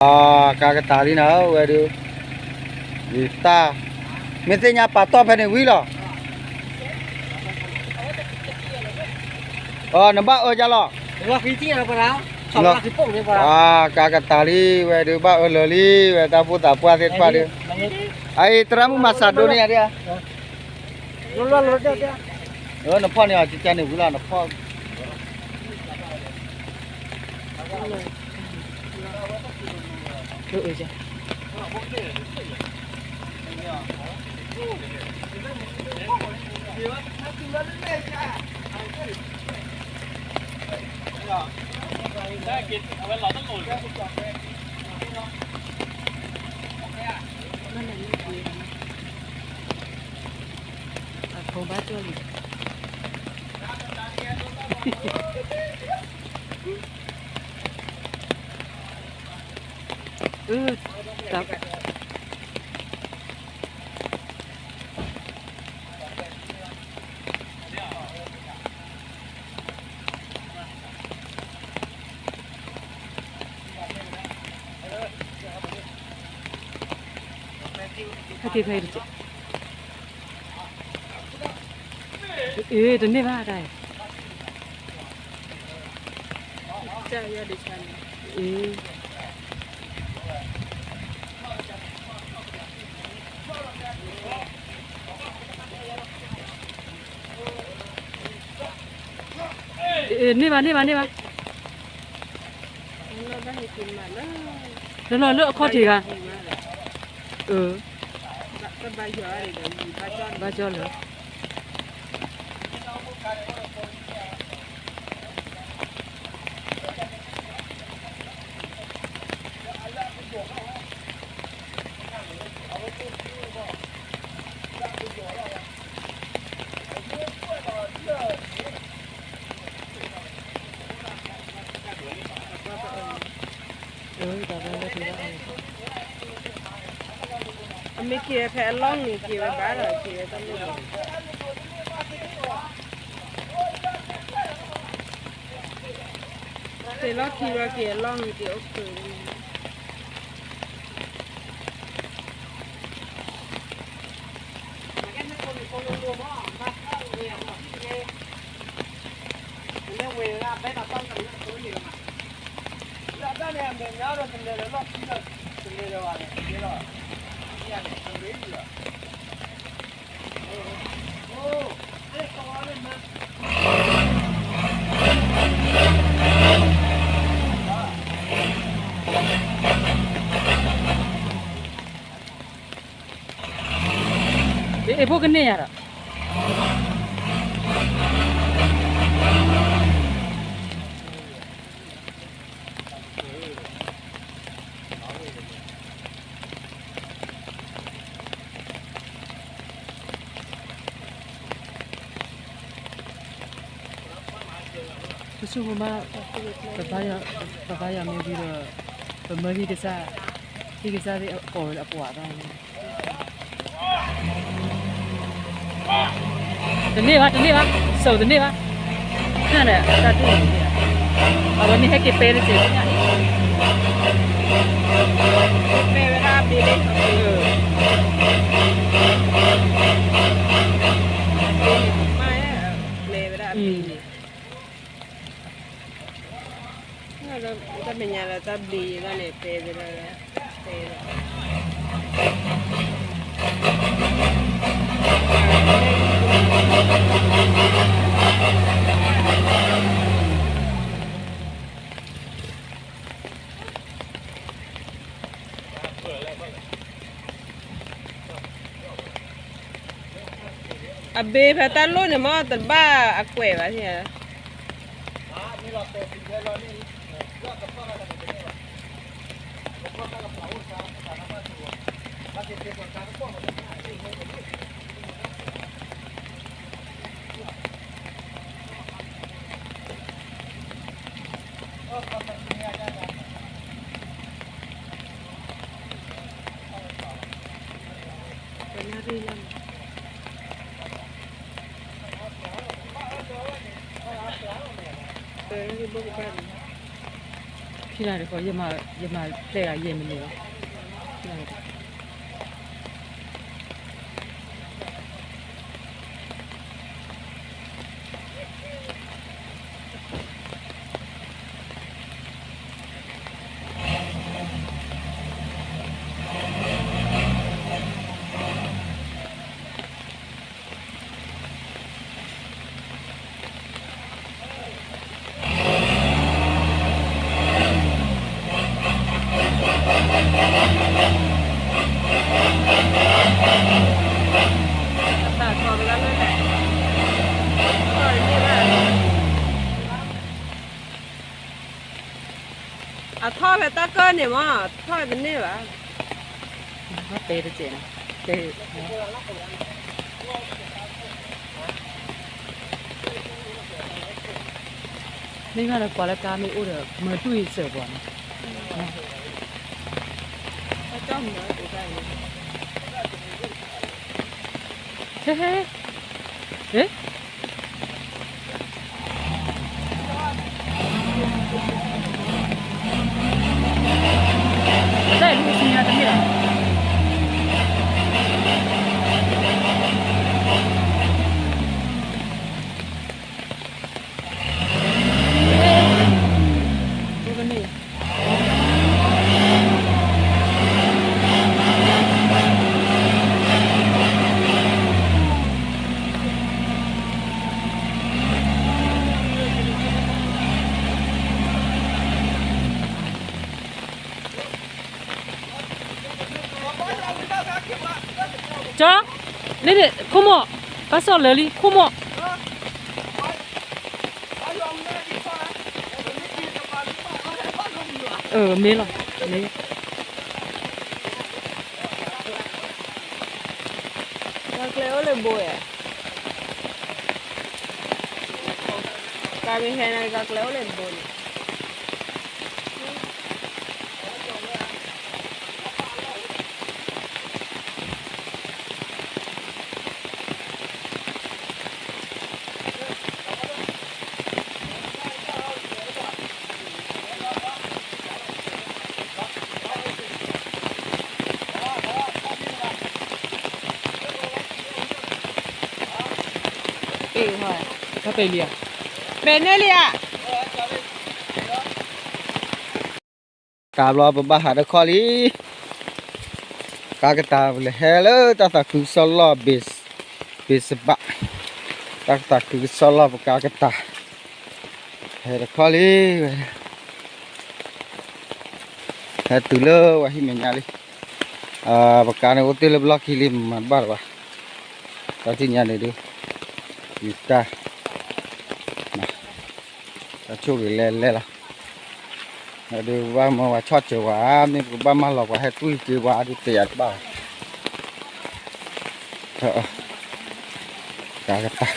အကါကတၢ်လံနၤဧၢ ဝဲဒုး, ယတၢ်, မ့ၢ်သ့ၣ်ညါပာ်တီၢ်ဖဲန့ၣ်ဝံၤလီၤ. နဘၣ်အၢယၤလီၤ. အကါကတၢ်လံ ဝဲဒုးဘၣ်အၢလၢာ်လံ ဝဲတၢ်ဘူၣ်သးပှၢ်သ့ၣ်တဖၣ်ဒီး, အအံၤသရၣ်မုၣ်မၤစၢၤဒိန့ၢ်ယၤဒၣ်, နဖီၣ်န့ၢ်အီၤကကန့ၣ်ဝံၤလီၤ နဖီၣ် အဖိဘၣ်ကၠီၣ်လံ, အၢ, ဟဲက့ၤဖဲအံၤတက့ၢ်, အ့ တန့ၢ်ဘၣ်တၢ်အံၤ, အ့ န့ၢ်ဘၣ် န့ၢ်ဘၣ် န့ၢ်ဘၣ်, လၢလီၤလၢအခီၣ်ထံးဂၤ, အၢ, ဘၣ်ကၠီလၢ အမ့ၢ်က့ၤဝဲဖဲအလီၢ်န့ၣ် က့ၤဝဲဘၣ်ဒီး က့ၤဝဲတၢ်လီၢ်, က့ၤလီၢ်ခံလီၤ က့ၤအလီၢ်န့ၣ် က့ၤအိၣ်ခုးန့ၣ် အ့ၣ် ဖိကန့ၢ်ယၤဒီး ပဆိကမိၣ်ဘၣ်, ပဘါယွၤ, ပဘါယွၤမ့ၢ်ဝံၤဒီး, ပမၢဟံၣ်ကစၢ်, ဟံၣ်ကစၢ်သ့ၣ်အကိးဝဲလၢအပှၤဘၣ်န့ၣ် တန့ၢ်ဘၣ် တန့ၢ်ဘၣ်, စိၤတန့ၢ်ဘၣ်, ခါန့ၣ် တၢ်ဒူၣ်န့ၣ်, အဝဲမ့ၢ်ဟဲက့ၤပဲတစဲးညါန့ၣ်, ပဲဝဲဒၣ်အဘ့လံ, ပဲဝဲဒၣ်အဘ့န့ၣ် တၢ်မဲာ်ညါလၢတၢ်ဘ့ဘၣ်န့ၣ် ပဲဝဲဒၣ်, ပဲဝဲဒၣ် အဘ့ဖဲတၢ်လိၣ်န့ၣ်မ့ၢ်တဘၣ်အကွဲးဘၣ်, ပ ယမၤတဲဂၤယဲၢ်မံးနံးလီၤ. အထီၣ်ဖဲတၢ်ကၢၢ်န့ၣ်မး, ထီၣ်ဖဲတန့ၢ်ဘၣ်. တဲတကဲးနီၤ, တဲ, မ့ၢ်ဘၣ်ဒီးကွၢ်လၢကါမ့ၢ်အိၣ်ဒီး မၤတူၢ်ယစၢၤပှၤန့ၣ်, ဟဲ, ဟဲ, ဟဲ, တၢ်အံၤလူစံညါတမ့ၢ်လီၤ. ကၠီ, လၢန့ၣ် ခိၣ်မီၢ်, ဘၣ်စီၣ်လၢာ်လံ ခိၣ်မီၢ်. အၢ မ့ၢ်လီၤ, မ့ၢ်. ကၤကျဲအိၣ်လၢဘိဧါ, ကၤမ့ၢ်ဟဲန့ၣ် ကၤကျဲအိၣ်လၢဘိန့ၣ်. တၢ်ပဲလံဧါ, ပဲန့ၢ်လံဧါ. တၢ်ဘျီပဘၣ်ဟးတခီလံ, ကါကတၢ်လဲၤဟဲလၢတၢ်သးခုကစီၣ်လီၢ် ဘ့ၣ်စဘး, တၢ်သးခုကစီၣ်လီၢ်ပကါကတၢ်, ဟဲတခီလံဝဲ, ဟဲတုၤလၢဝဲဟံၣ်မဲာ်ညါလံ, ပကါန့ၣ်အိၣ်တ့ၢ်လၢပလီၢ်ခံလံ မၤတဘၣ်လၢၤဘၣ်, တၢ်ထံၣ်ညါန့ၣ်ဒုး, ယူၤတၢ် တၢ်ဆိၣ်ဂ့ၤလဲၤလဲၤလီၤ, ဒီးပဘၣ်မၢပှၤဆီၣ်စၢၤပှၤ, မ့ၢ်ပကဘၣ်မၢလီၤပှၤဟဲကွံာ်က့ၤပှၤဒုးတယၤတဘၣ်ဘၣ်, တၢ်ကတၢၢ်,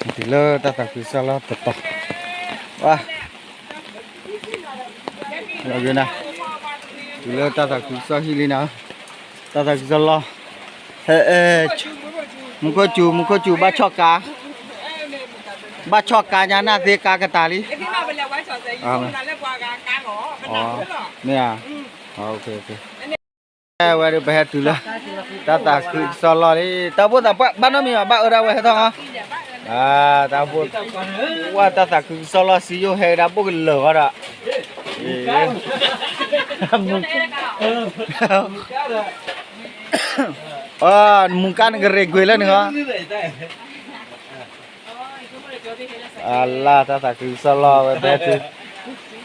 တုၤလၢတၢ်သးခုကစီၣ်လီၢ်တတီၤ, ဝါ လီၤဂ့ၤနၤ, တုၤလၢတၢ်သးခုကစီၣ်ဟံၣ်လံနၤ, တၢ်သးခုကစီၣ်လီၢ်, ဟဲ, မူခိၣ်စူၤ မူခိၣ်စူၤ ဘၣ်ဆီၣ်ကါ, ဘၣ်ဆီၣ်ကါညါနၢ်သ့ကါကတၢ်လံ, မ့ၢ်ဧါ, ဝဲဒုးပဟဲတုၤလၢ တၢ်သးခုကစီၣ်လီၢ်လံ, တၢ်ဘိၣ်သးပှၢ်ဘၣ်နီတမံၤဘၣ် ဘၣ်အၢဒၣ်ဝဲဟဲထီၣ်, တၢ်ဘိၣ်, ဝဲတၢ်သးခုကစီၣ်လီၢ်စံယိၣ်ဟဲကဒါဘိၣ်ကလၢာ်ဃီဒီး, မူကါနကရ့ကွံာ်လၢနဂီၢ် အလၢ် တၢ်သးခုကစီၣ်လီၢ်ဝဲဖဲတုၤ,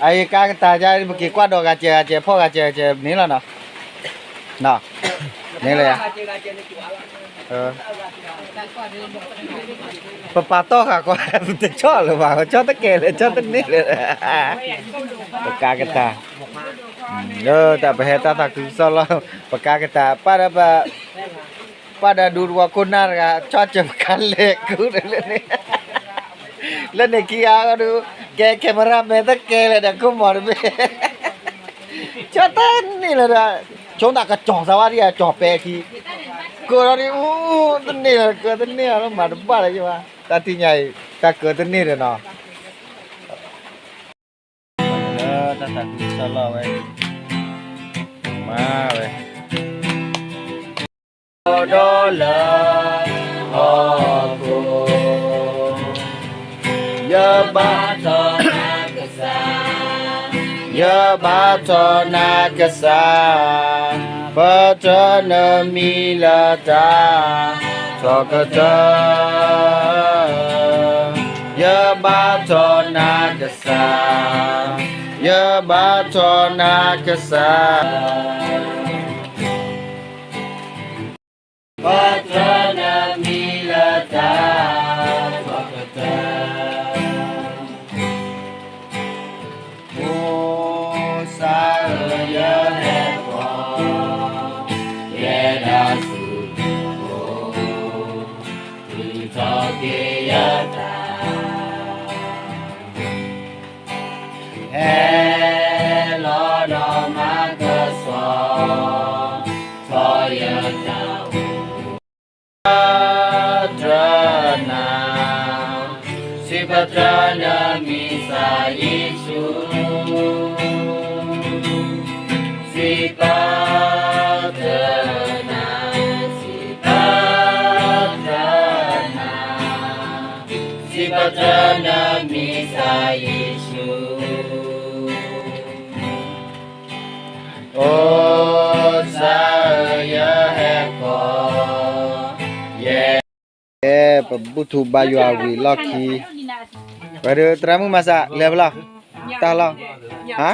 အအံၤကါကတၢ်ကါ ပက့ၤကွၢ်ဒီးဂၤစဲးဂၤစဲး ဖီၣ်ဂၤစဲးဂၤစဲးန့ၣ်လီၤနီၤ, န့ၣ်လၢယၤ, ပပာ်တီၢ်ဃာ်ကွၢ် ပတဆီၣ်လၢၤဘၣ် ပဆီၣ်တကဲလၢာ် ဆီၣ်တန့ၢ်လၢာ်, ပကါကတၢ်, လၢတၢ်ပဟဲတၢ်သးခုကစီၣ်လီၢ် ပကါကတၢ် ပၢ်ဒီးပ ပၢ်ဒီးဒူတဝီခိၣ်နၢ်တဂၤ ဆီၣ်စၢၤပကါလဲၤကူလၢန့ၣ်, လၢန့ၣ်ခံဂၤအံၤဒုး ကဲ camera man တကဲလၢာ်ဒီးခိၣ်မီၤတဘ့ၣ်, ဆီၣ်တန့ၢ်လၢာ်ဒီး, ဆိသးကကၠီၤသးဝဲဒ်အကၠီၤပဲခံ, ကၢၤဒီးဒ်အူ, တန့ၢ်လၢာ် ကၢၤတန့ၢ်လၢာ် မၤတဘၣ်လၢၤဘၣ်, တၢ်တနံၤညါအံၤ တၢ်ကၢၤတန့ၢ်ဒီးနီၤ စီၤလီၢ်ဝဲ, မၤဝဲ, ဒီးလၢဟီၣ်ခိၣ်, ယဘၣ်ထီၣ်နၤကစၢ်, ယဘၣ်ထီၣ်နၤကစၢ်, ပတြၢၤနမံၤလၢတၢ်ထီကတၢၢ်, ယဘၣ်ထီၣ်နၤကစၢ်, ယဘၣ်ထီၣ်နၤကစၢ်, ပတြၢၤနမံၤလၢတၢ်ထီကတၢၢ်, အိၣ်စၢ်ဧၢ ယဟဲဃီၤ, ယဲဒၣ်ဆူနအိၣ်, ထုးထီၣ်က့ၤယသး ဟဲလီၤဒီးမၤကဆှီထီၣ်ယသး, ပတြၢၤနၤ, စံးပတြၢၤနမံၤကစၢ်ယ့ၣ်ၡူး, စံးပတြၢၤနၤ, စံးပတြၢၤနၤ, စံးပတြၢၤနမံၤကစၢ်ယ့ၣ်ၡူး. အိၣ်စၢ်ဧၢ ယဟဲဃီၤ, ယဲ ပဘူၣ်ထူဘါယွၤဝံၤလီၢ်ခံ, ဝဲဒၣ်သရၣ်မုၣ်မၤစး လဲၤဖဲလဲၣ်, တၢ်လီၢ်, ဟါ,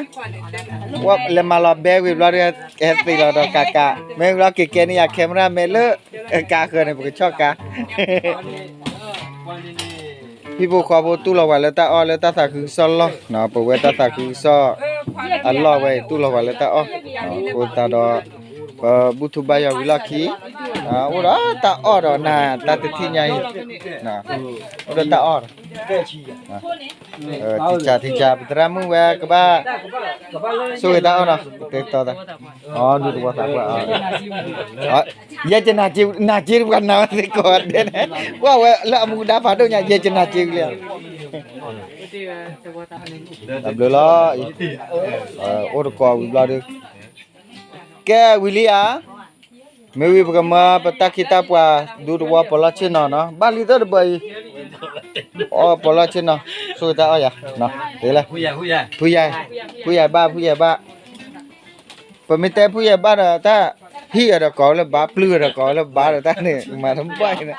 လဲၤမၤလီၤဘဲဝံၤဘျီဒီး ကဟဲသ့ၣ်လီၤဒီးကးကး, မ့ၢ်ဝံၤလီၤက့ၤကဲန့ၢ်ယၤ camera မဲာ်လၢ ကါဃၢၤန့ၣ် ပကဆီၣ်ကါ ဟံၣ်ဖိဃီဖိတူၢ်လိာ်ပှၤလၢတၢ်အီၣ်လၢတၢ်သးခုကစီၣ်လီၢ်, ပဝဲတၢ်သးခုကစီၣ်အလီၢ်ဝဲအံၤ တူၢ်လိာ်ပှၤလၢတၢ်အီၣ်, အဃိသတးဒီး ပဘူၣ်ထူဘါယွၤဝံၤလီၢ်ခံ, အိၣ်ဒီးတၢ်အီၣ်ဒီးနၤ တၢ်တထံၣ်ညါအံၤ, အိၣ်ဒီးတၢ်အီၣ်ဒီး ထံကၢ်ထံကၢ် ပသရၣ်မုၣ်ဝဲကဘၣ် ဆိၣ်ဂ့ၤတၢ်အီၣ်နီၤ ပတဲတီတၢ်, အီ ဒူသဝီသးပှၢ်, ယဲကနၣ်က့ၤ နၣ်က့ၤတပှၤနၤဝဲသ့ၣ်ကိးဂၤဒဲးန့ၣ်, ကွၢ်ဝဲလၢအမူဒါဖးဒိၣ်ညါ ယဲကနၣ်က့ၤဝံၤလံ, တၢ်ဘျုးလီၤအံၤ, အိၣ်တကိးဝံၤဘျီဒီး ကဲဝံၤလံဧါ, မ့ၢ်ဝံၤပကမၢပတၢ်ခ့တၢ်ပှၤ ဒူသဝီပီးလီၢ်ဆ့ၣ်နီၤနီၤ ဘၣ်လံသၢတဘၢအံၤ, အီၣ်ပီးလီၢ်ဆ့ၣ်နီၤ, ဆိၣ်ဂ့ၤတၢ်အီၣ်ယၤ, တ့လၢ, ဖုယၤ, ဖုယၤဘၣ် ဖုယၤဘၣ်, ပမ့ၢ်တဲဖုယၤဘၣ်ဒီး တၢ်ဟံၣ်အီၤဒီးကိးလၢဘါ ပျုၢ်အီၤဒီးကိးလၢဘါဒီးတၢ်န့ၣ် မၤတဘၣ်အံၤန့ၣ်,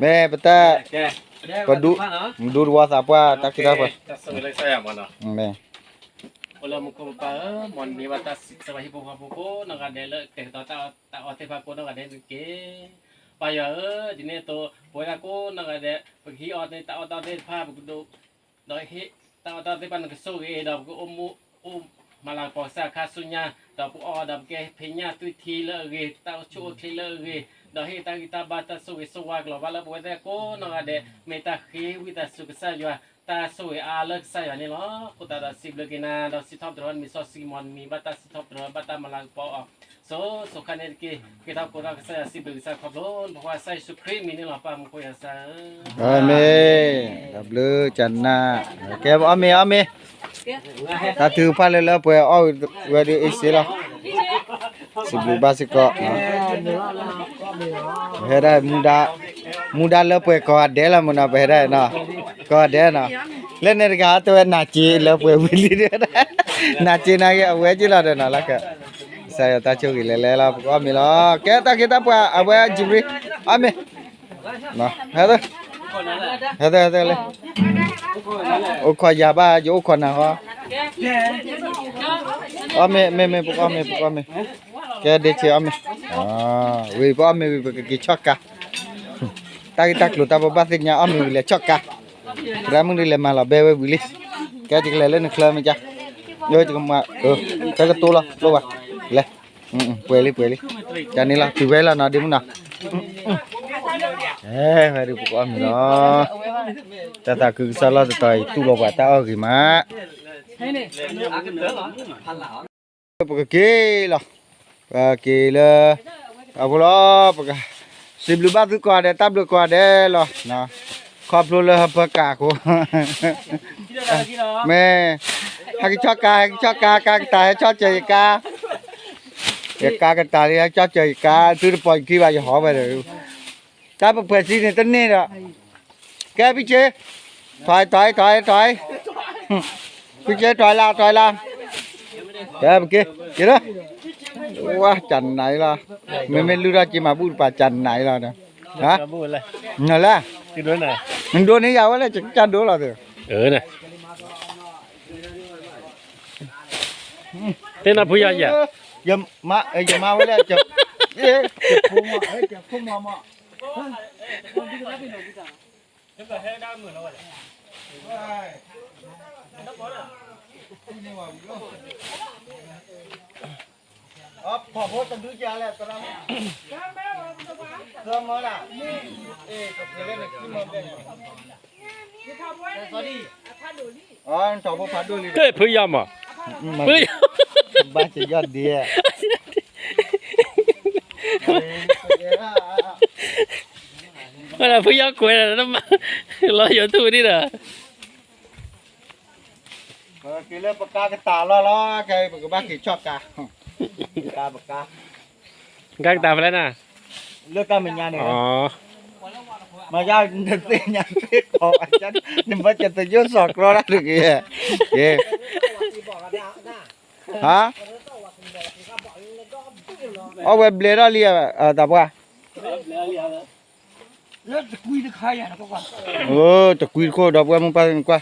မ့ၢ်ပတၢ်, ပဒူ, ဒူသဝီသးပှၢ် တၢ်ခ့တၢ်ပှၤ အိၣ်လၢမူခိၣ်ပပၢ်ဧၢ, မ်နမံၤဘၣ်တၢ်စံးဆၢဘၣ်ဟံၣ်ဖိဃီဖိကိးနီၢ်ဂၤဒဲးလၢကတဲာ်ကတီၤတၢ်အီၣ်တၢ်အီသ့ၣ်တဖၣ်ကိးနီၢ်ဂၤဒဲးတက့ၢ်. ပၢ်ယွၤဧၢ, ဒ်န့ၣ်အသိး ပဝဲဒၣ်ကိးနီၢ်ဂၤဒဲး ပကဟံးအီၣ်န့ၢ်တၢ်အီၣ်တၢ်အီသ့ၣ်တဖၣ် ပကဒိး ဒီးဟ့ၣ်တၢ်အီၣ်တၢ်အီသ့ၣ်တဖၣ်န့ၣ် ကဆိၣ်ဂ့ၤဒီး ပကအိၣ်မူ အိၣ်မၤလၤကပီၤကစၢ်အခါဆူညါ, ဒီးပကအီၣ်ဒီးပကဲဖံးညၣ်သွံၣ်ထံလၢအဂ့ၤ, တၢ်အိၣ်ဆူၣ်အိၣ်ချ့လၢအဂ့ၤ, ဒီးဟ့ၣ်တၢ်ဂံၢ်တၢ်ဘါတၢ်ဆိၣ်ဂ့ၤဆိၣ်ဝါကလီၤဘၣ်လၢပဝဲသ့ၣ်ကိးနီၢ်ဂၤဒဲး, မ့ၢ်တၢ်ဃ့ဝံသးစူၤကစၢ်ယွၤ, တၢ်ဆိၣ်ဂ့ၤအါလၢကစၢ်ယွၤန့ၣ်လီၤ. အဃိသတးဒီးစံးဘျုးက့ၤနၤ ဒီးစံးထီၣ်ပတြၢၤနမံၤစီဆှံ မ်နမံၤဘၣ်တၢ်စံးထီၣ်ပတြၢၤ ဘၣ်တၢ်မၤလၤကပီၤအီၤ စိၤစိၤခါန့ၣ်တက့ၢ်. က့ၤထီၣ်ကိးထီၣ်ကစၢ်ယွၤ စံးဘျုးကစၢ်ခီဖျိ ပဃိစၢ်ယ့ၣ်ၡူးခရံာ်မံၤန့ၣ်လီၤ. ပၢ်မူခိၣ်ယၤစၢ်ဧၢ, အၤမ့ၣ်, တၢ်ဘျုးကနၣ်, ကဲပအီၣ်မ့ၤအီၣ်မ့ၤ, တၢ်ထုကဖၣ်လၢလၢပှဲၤအီၣ်ဝဲဒၣ်အ့ၣ်စ့လီၤ. စံးဘျုးဘၣ်စ့ၢ်ကီး, ပဟဲဒၣ်မူဒါ, မူဒါလၢပှဲၤကိးဂၤဒဲးလီၤမ့ၢ်နီၤ, ပဟဲဒၣ်နီၤ, ကိးဂၤဒဲးနီၤ, လၢန့ၣ်တဂၤတဲဝဲနၢ်က့ၤလၢပှဲၤဝံၤလံ, နၢ်က့ၤနၢ်က့ၤအဝဲက့ၤလီၤဒီးနီၤလၢက ကစၢ်ယွၤတၢ်ဆိၣ်ဂ့ၤလဲၤလဲၤလီၤ ပကအီၣ်မ့ၤလီၤ. ကဲတၢ်ခ့တၢ်ပှၤ အဝဲ Jibril အီၣ်မ့ၤ, ဟဲ, ဟဲ, ဟဲ, အိၣ်ခိးယၤဘၣ် ယအိၣ်ခိးနၤဟီ, အီၣ်မ့ၤ မ့ၢ် မ့ၢ် ပကအီၣ်မ့ၤ ပကအီၣ်မ့ၤ, ကဲဒ့ဆ့အီၣ်မ့ၤ, ဝံၤပအီၣ်မ့ၤဝံၤ ပကက့ၤဆီၣ်ကါ, တၢ်ဂ့ၢ်တၢ်ကျိၤတၢ်ပဘၣ်သ့ၣ်ညါ အီၣ်မ့ၤဝံၤလဲၤဆီၣ်ကါ, သရၣ်မုၣ်ဒ်လဲၤမၤလီၤဘဲဝဲဝံၤလံ, ကဲယကလဲၤလၢနချၢမ့ၢ်ကါ, ယကမၤ, ဖဲကတိၤလီၤ လိၣ်ဘၣ်, လဲၤ, ပှဲၤလံ ပှဲၤလံ, ကန့ၣ်လီၤ တုၤဝဲလီၤနီၤ ဒ့မုၣ်နီၤ, ဝဲဒၣ်ပကအီၣ်မ့ၤလီၤ, တၢ်သးခုကစီၣ်လီၢ်တတီၤအံၤ တူၢ်လိာ်ပှၤတၢ်အီၣ်ဂ့ၤမး ပကက့ၤလီၤ, ပက့ၤလၢ, အဃိလီၤ, ပက, စံးဘျုးဘၣ်သုကိးဂၤဒဲး တၢ်ဘျုးကိးဂၤဒဲးလီၤ, ခီဖျိလၢဟၢဖၢကးအဃိ, မ့ၢ်, ဟဲက့ၤဆီၣ်ကါ ဟဲက့ၤဆီၣ်ကါ ကါကတၢၢ် ဟဲဆီၣ်စၢၤယကါ, ယကါကတၢၢ်လံ ဟဲဆီၣ်စၢၤယကါ သုတပိာ်ယခံဘၣ် ယဟီဝဲဒီး, တၢ်ပဖှဲးစံန့ၣ်တန့ၢ်ဒီး, ကဲဖံက့, ထွဲထွဲထွဲထွဲ, ဖံက့ထွဲလၢထွဲလၢ, ကဲပက့ၤ, က့ၤလၢ, ဝါ ကနၤအံၤလီၤ, မ့မ့ၢ်လုၢ်ထီၣ်က့ၤမၤဘူၣ်တပၤကနၤအံၤလီၤ, ဟါ, နလဲၣ်, နဒိးန့ၢ်ယၤဝဲလၢ ကဒိလီၤသ့, သ့ၣ်နီၣ်ဖုယီၤယဲၢ်, ယမါဝဲလၢ, ဖိမီၤ, ဖီဖိတဒုကလဲၣ်, သၢမီၤလၢ, ဖုယီၤမး, ဖုယီၤ, ဘၣ်စယီၢ်ဒ့, ဖုယီၤကွဲးလီၤ, လီၤယိၤထူၣ်ဒ်ဒီး ပက့ၤလၢပကါကတၢၢ်လီၤလီၤ, ခဲအံၤပကဘၣ်က့ၤဆီၣ်ကါ, ပကါပကါ, ကါကတၢၢ်ဖဲလဲၣ်နၤ, လၢတၢ်မဲာ်ညါန့ၣ်, မၤယါနသ့ၣ်ညါသ့ၣ်ကီး, နဘၣ်ကတယိၣ်စီၤကြီတၢ်တဂ့ၤ, က့ၤ, ဟါ, အီၣ်ဝဲဘျဲးထီၣ်လံ, တၢ်ပှၢ် တကွံတခိၣ်ဒီပုၢ်ဝဲၢ်မုၣ်ပှၢ်ကွၢ်,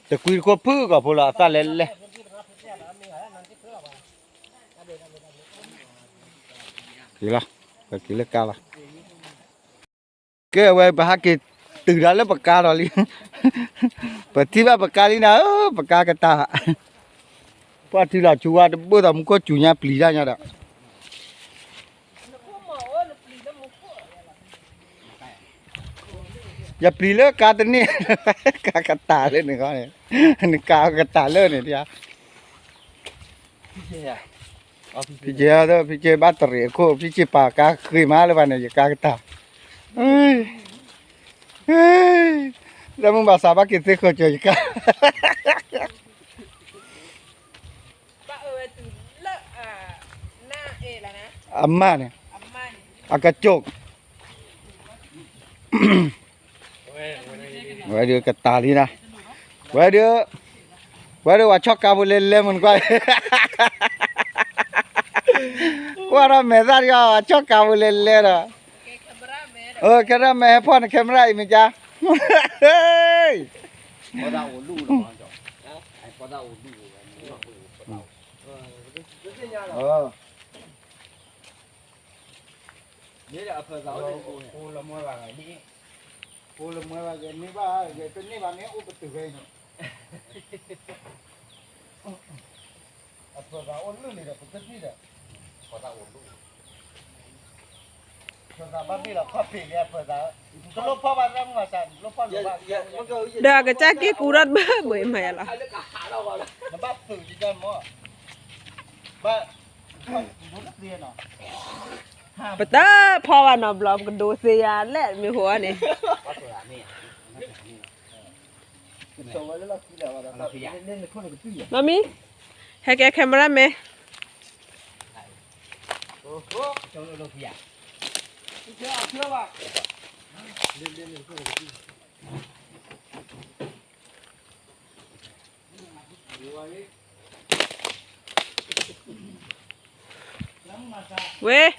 တကွံတခိၣ်ဖုၣ်ကိာ်ဖိလီၤ အသၣ်လဲၣ်လဲၣ်, က့ၤလီၤ, ပက့ၤလၢကါလီၤ, ကဲဝဲပဟးက့ၤတုၤဒၣ်လၢပကါဒီးလံ, ပထံၣ်ဘၣ်ပကါလံနၤဧၢ, ပကါကတၢၢ်, ပှၤထံလီၤဆူဝါတဘၣ်သိးမူခိၣ်စူၤညါပျံၤတၢ်ညါဒီး ယပျံၤလၢကါတန့ၢ်, ကါကတၢၢ်လၢန့ၣ်ဃီန့ၣ်, နကါကတၢၢ်လၢန့ၣ်ဒ်, ဖံက့, ဖံက့ဘၣ်တရံးအခိၣ် ဖံက့ပာ်ကါဃ့မးလၢၤဘၣ်န့ၣ် ယကါကတၢၢ်, လၢမုၢ်ဘၣ်ဆၣ်ဘၣ်က့ၤသ့ဃီၤကၢၤယကါ အမါန့ၣ်, အကစူး, ဝဲဒုးကတၢၢ်လံနၤ, ဝဲဒုး, ဝဲဒုးဝဲဆီၣ်ကါဖိလဲၤလဲၤမုၢ်နကွၢ်, ကွၢ်ထီၣ်မဲာ်သၣ်ဒံးအီၤ ဆီၣ်ကါဖိလဲၤလဲၤဒီး, ခဲရၢ်မဲာ်ဟဲဖီၣ်န camera အံၤမ့ၢ်ကါ, မ့ၢ်ဒီးအဖၢသးအိၣ်န့ၣ်, ဖိလၢမွဲဘၣ်ဂ့ၤ, ဖိလၢမွဲဘၣ်ဂ့ၤ, န့ၢ်ဘၣ်ဂ့ၤ, တန့ၢ်ဘၣ်န့ၣ်အိၣ်ပတုာ်ဝဲအံၤန့ၣ်, အဖၢသးအိၣ်လုၢ်န့ၣ်ဒီး ပကသံၣ်ဒီး, ဖၢသးဘၣ်ဘ့ၣ်လီၤ ခီၣ်ဖံးလံအဖၢသး, တလိၣ်ဖီၣ်ဘၣ်တၢ်မုၢ်မၤစၢ်, တလိၣ်ဖီၣ်လိာ်ဘၣ်, ဒီးအကစၢ်က့ၢ်ကူထီၣ်တဘၢဘၢအံၤမၤယါလီၤ, နဘၣ်သုးယကမီၤ ပတဖီၣ်ဘၣ်နီတဘျီ ပကဒိးသ့ယၤလဲၣ် မ့ၢ်ဃိန့ၣ်, မမံ, ဟဲက့ၤ camera man, ဝ့ၢ်,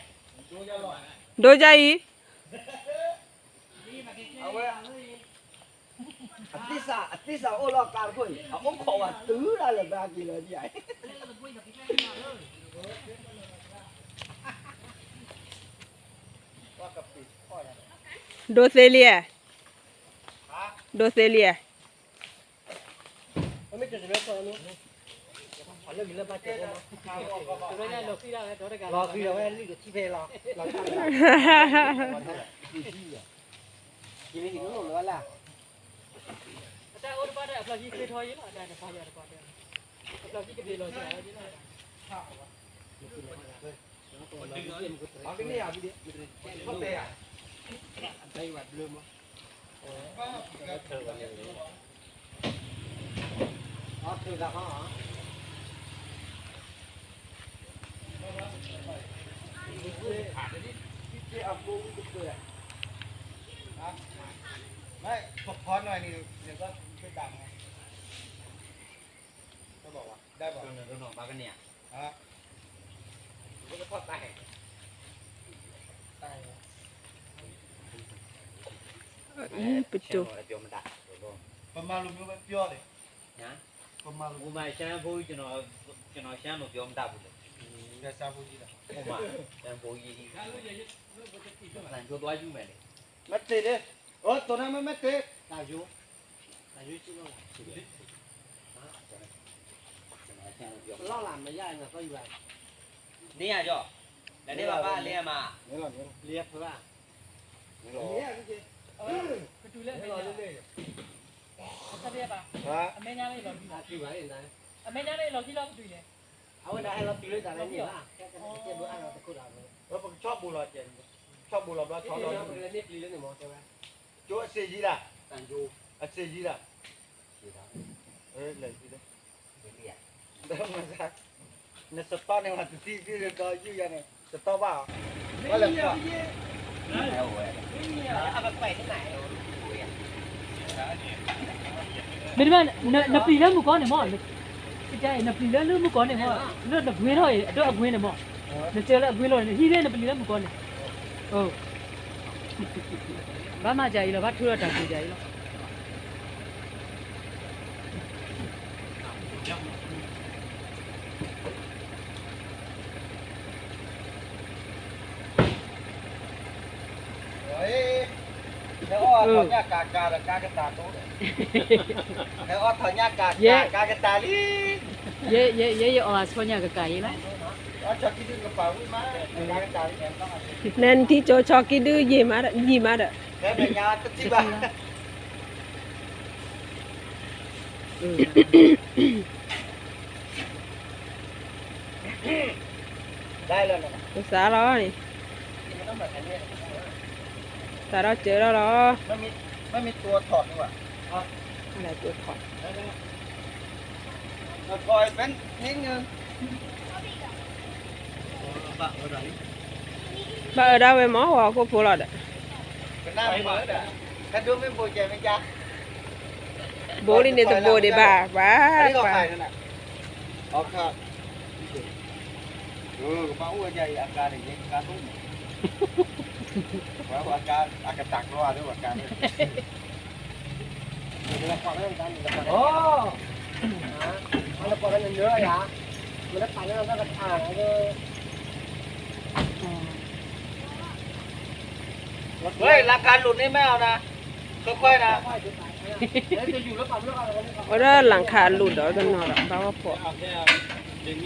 ဒိကၢ်အံၤ အသ့ၣ်စးအိၣ်လီၤကါတခိၣ်န့ၣ် အအိၣ်ခိးဝဲတုၤဒၣ်လဲာ်ဘၣ်က့ၤလီၤဒ်အံၤ, ဒိးသ့လံ, ဒိးသ့လံ. အီၣ်ထုးသးဟီၣ်, မ့ၢ်ပဖီနီၢ်န့ၣ် နကဘၣ်မၤ တဘၣ်ဝဲ တဘၣ် ဘၣ်ကန့ၣ် ပကထီၣ်တၢ်ဟဲ ပတိၤ ပမၤလိမ့ၢ်ဝဲပျီလဲၣ် ပမၤလိ ကျွန်တော်ရှမ်းလို့ပြောမတတ်ဘူးလေ ရှမ်းဘုန်းကြီးလား ရှမ်းဘုန်းကြီး သံကြိုးသွားယူမယ်လေ မတ်တေလေ အိုး တော်နာမတ်တေ တာယူ တာယူရှိလို့လား လောက်လာမရရင်တော့ယူပါ နေရကြော ဒါနဲ့ပါပါလေးအမ လေးဖလား လေးကတူလဲမရ အမဲညာလေးလော်ကြီးပါ အမဲညာလေးလော်ကြီးလော်ကတူလဲ အဝဲဒၣ်ဟဲလီၤတုၤလၢတၢ်လၢန့ၣ်ဘၣ် ကဲကဲဘိအါလီၤတခိၣ်ဒၣ်ဘိ ပကဆီဘူလီၤကဲ ဆီဘူလီၤဘျီဆီလီၤ ပကလဲၤန့ၢ်ပျံၤလၢန့ၣ်မ့ၢ်တဲဝဲ ကၠိအစ့ယံၤဒၣ် အစ့ယံၤဒၣ် လဲၤယံၤဒၣ် နစတီၢ်န့ၣ်ဝဲတသံၣ်သံၣ်ဒီးယူၢ်ယၤန့ၣ် စတီၢ်ဘၣ် ဝဲလဲၤ မ့တမ့ၢ် နပျံၤလၢမုၢ်ကီၢ်န့ၣ်မ့ၢ် နပျံၤလၢလၢမုၢ်ကီၢ်န့ၣ်မ့ၢ် လၢနကွ့ထီၣ်အံၤ အဒိအကွ့န့ၣ်မ့ၢ် နစၢၤလၢအကွ့လီၤန့ၣ် နဟံးလၢနပျံၤလၢမုၢ်ကီၢ်န့ၣ် ဘၣ်မၤကၤအံၤလီၤ ဘၣ်ထုးထီၣ်တၢ်ကူၣ်ကၤအံၤလီၤ ဟဲအီၣ်ထီၣ်ညၣ်ကးကးဒီးကါကတၢ်တိ ဟဲအီၣ်ထီၣ်ညၣ်ကးကးကါကတၢ်လံ ယဲယဲယဲယအီၣ်အဆီညၣ်ကကးအံၤလီၤ အီၣ်ဆီကံဒုကပာ်ဝံၣ်မး ကါကတၢ်လံ နထံၣ်ကၠိဆီကံဒုယံာ်မးဒီး ယံာ်မးဒီး ဖဲမဲာ်ညါတထံၣ်ဘၣ် စးလီၤန့ၣ် စးထီၣ်စၢထီၣ်လီၤ မ့မ့ၢ်တိၢ်ထီၣ်န့ၣ်ဘၣ် တိၢ်ထီၣ် ဘၣ်အၢဒၣ်ဝဲမ့ၢ် ဝဲခိၣ်ဖိလီၤဒီး ဘိလံန့ၣ်တဘိဒံးဘၣ် ပှၤ ပှၤ ကဘၣ်အိၣ်ဝဲဒ်အံၤ အကါန့ၣ် ယဲကါသိၣ်မး ပှၤအကါ အကတၢ်ကျီအဒိပှၤကါန့ၣ် ဝဲလၢကါလိာ်န့ၢ်မ့ၢ်အီၤနၤ ခွဲခွဲနၤ ဝဲဒၣ်လၢခးလိာ်ဒီးတနီၤ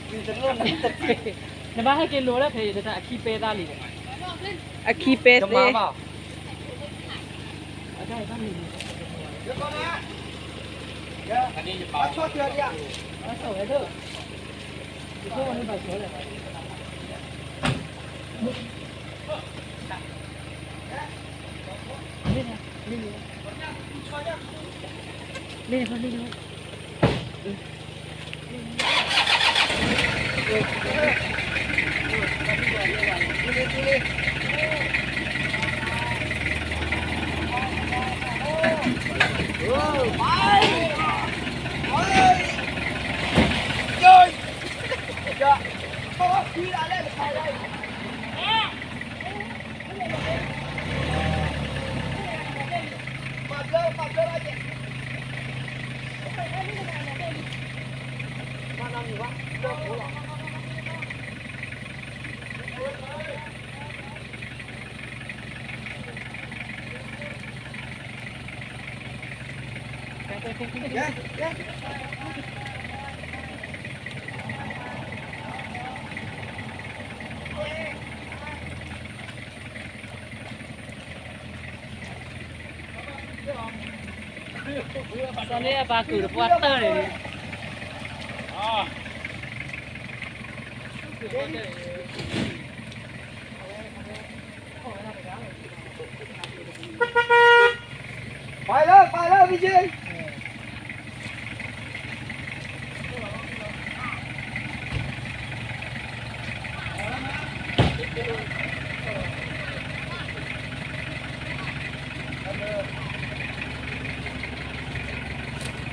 ဒီး ဘၣ်ဝဲဖိ နဘၣ်ဟဲက့ၤလိာ်လၢဖဲအံၤ နတၢ်အခံပဲသးလံ အခံပဲသ့ စီၤလ့အပၢ်ကုၢ်တပှၢ်တၢၢ်န့ၣ် ပၢ်လၢ ပၢ်လၢ ပီၢ်က့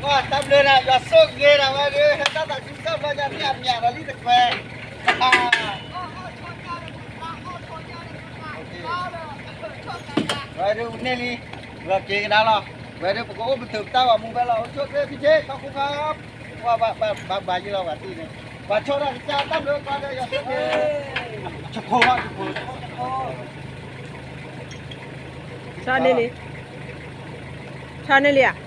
ပှၤတၢ်ဘျုးနၤ ယွၤဆိၣ်ဂ့ၤနၤဝဲဒၣ် ဟဲတၢ်သးခုကစီၣ်ဘျီညါ မ့ၢ်အမၠးဒီးလံတခွဲး ဝဲဒၣ်န့ၣ်လံ လီၤက့ၤကဒါလီၤ ဝဲဒၣ်ပကအိၣ်ပတုာ်ပတၢ်ဂီၤမူဖဲလီၤ အိၣ်ဆိၣ်က့ၤ ပီၢ်က့ ခီဃူခါ ပှၤဘၣ်ဘၣ်ယံၤလီၤ ပှၤတံၢ်န့ၣ် ပှၤဆီၣ်တၢ်ကစၢ်တၢ်ဘျုးကီၢ်ဒီး ယွၤဆိၣ်ဂ့ၤ ဆခိၣ်ဝါ ဆခိၣ် ဆီၣ်န့ၢ်လံ ဆီၣ်န့ၢ်လံဧါ